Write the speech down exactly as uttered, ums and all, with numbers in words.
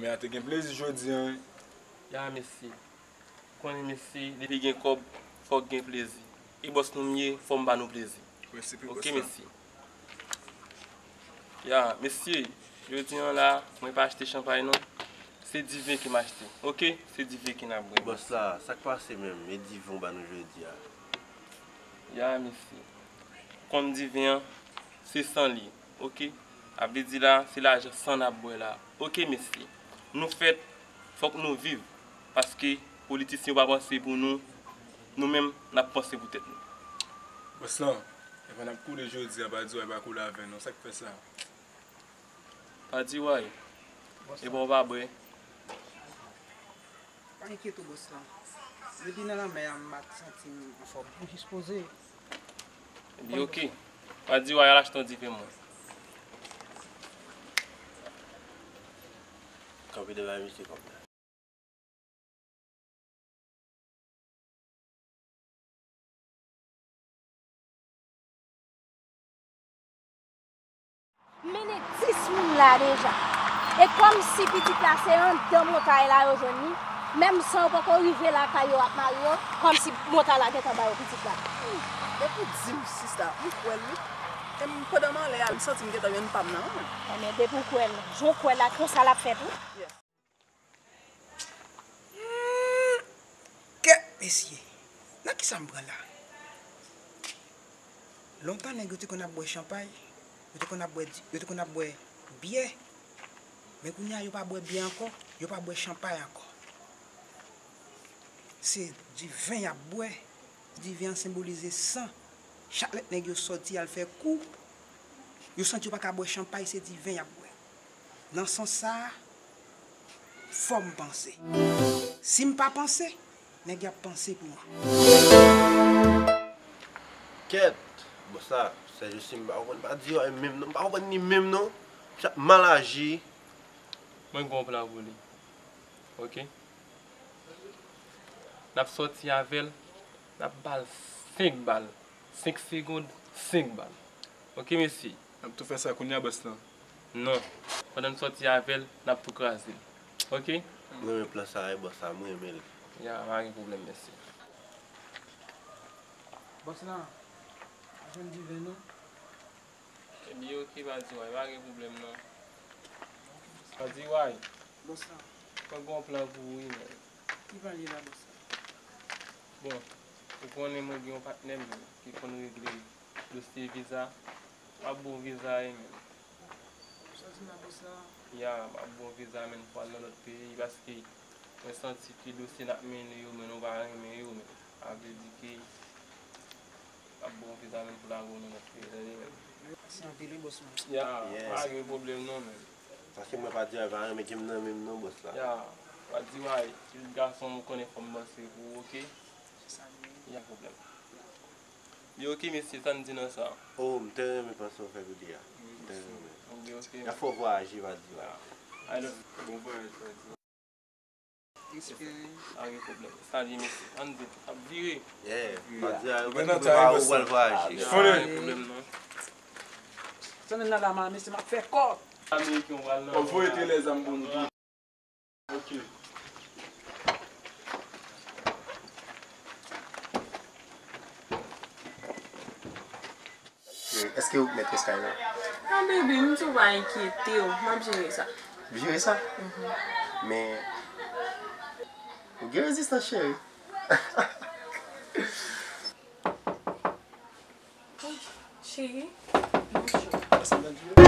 Ya, te gen plezi jodi a, wi. Ya, mesye. Konnen, mesye, depi gen kòb, fòk gen plezi. E bòs nou m ye, fò m ba nou plezi. Mèsi pi, bòs la. Ok, mesye. Ya, mesye, jodi a la, mwen pa achte chanpay non. Se diven ke m achte. Ok? Se diven ke n ap bwè. Bòs la, sa k pase menm? E diven w ba nou jodi a? Ya, mesye. Konn diven an, se san li. Ok? A vle di la, se lajan san n ap bwè la. Ok, mesye. Nou fèt, fòk nou viv. Paske politisyen yo pa panse pou nou. Nou menm, n ap panse pou tèt nou. Bòs lan, epa n ap koule jodi a, pa di w pa koule avè nou. Sa k fè sa? Pa di w, epa w pa bwè. Pa enkyete w, bòs lan. Depi nan lanmè a, m pa t santi m anfòm. M jis poze. Ebyen, ok. Pa di w, al achte yon diven mwen. Kanpe devan misye kòm sa. Mennen dis moun la deja. E kòmsi pitit la se anndan montay la yo jwenn li, menm san yo poko rive lakay yo ak mari yo, kòmsi montay la gentan ba yo pitit la. Depi w di m sista, m kwè l wi. E m, pandan m anlè a, m santi m gentan jwenn pa m nan men l. Enben, depi w kwè l, jan w kwè l la, konsa l ap fèt wi. Kèt, mesye, nan kisa m pran la? Lontan nèg yo te konn ap bwè chanpay, yo te konn ap bwè di-, yo te konn ap bwè byè. Men kounye a, yo pa bwè byè ankò, yo pa bwè chanpay ankò. Se diven y ap bwè. Diven an senbolize san. Chak lè nèg yo sòti al fè kou, yo santi yo pa ka bwè chanpay, se diven y ap bwè. Nan sans sa a, fò m panse. Si m pa panse, nèg y ap panse pou mwen. Kèt! Bon, sa, sèjousi m pa konprann, pa di yo menm non, m pa konprann ni menm non. M ap mal aji. Mwen gen yon plan pou li. Ok? N ap sòti avè l, n ap ba l senk bal. Senk segonn, senk bal. Ok, mesye? N ap tou fè sa kounye a, bòs lan. Non. Pandan n sòti avè l, n ap tou kraze l. Ok? M renmen plan sa a, bòs la, m renmen l. Ya, pa gen pwoblèm, mesye. Bòs lan, pa jwenn diven non. Ebyen, ok, pa di way, pa gen pwoblèm non. Pa di way. Bòs la. Mwen gen yon plan pou ou wi, men. Ki plan li la, bòs la? Bon, ou konnen mwen gen yon patnè m ki konn regle dosye viza. M ap ba w viza a wi, men. Sa di m la, bòs la? Ya, m ap ba w viza, men, pou al nan lòt peyi, paske mwen santi ke dosye n ap mennen yo, men nou pa renmen yo, men. Sa vle di ke m ap ba w viza, men, pou lage w nan lòt peyi, tande, men. Mèsi anpil wi, bòs mwen. Ya, pa gen pwoblèm non, men. Paske mwen pa di w pa renmen ke m nan men m non, bòs la. Ya, pa di w, tout gason ou konnen fò m panse pou ou, ok? Se sa m ye. Ya, pwoblèm. Li ok, mesye, sa n di nan sa? Oh, m te renmen panse w fè videyo a. M te renmen. Ok, ok. Y ap fè w vwayaje, pa di w. Ya. I love you. Bon vwayaj, pa di w. Respè. Pa gen pwoblèm. Salye, mesye. Ann di, ap vire. Yeah. Pa di a, yo pa di w pral vwayaje. Pa gen pwoblèm non. Sa nan la, mesye, m ap fè kòb. Ameriken, w pral nan. Voye te lè zam pou nou tou. Ok. Èske ou mèt eskay la? Ah, baby, m di w pa enkyete w. M ap jere sa. Jere sa? Mhm. Men, ou gen rezistans, cheri. Cheri, bonjou.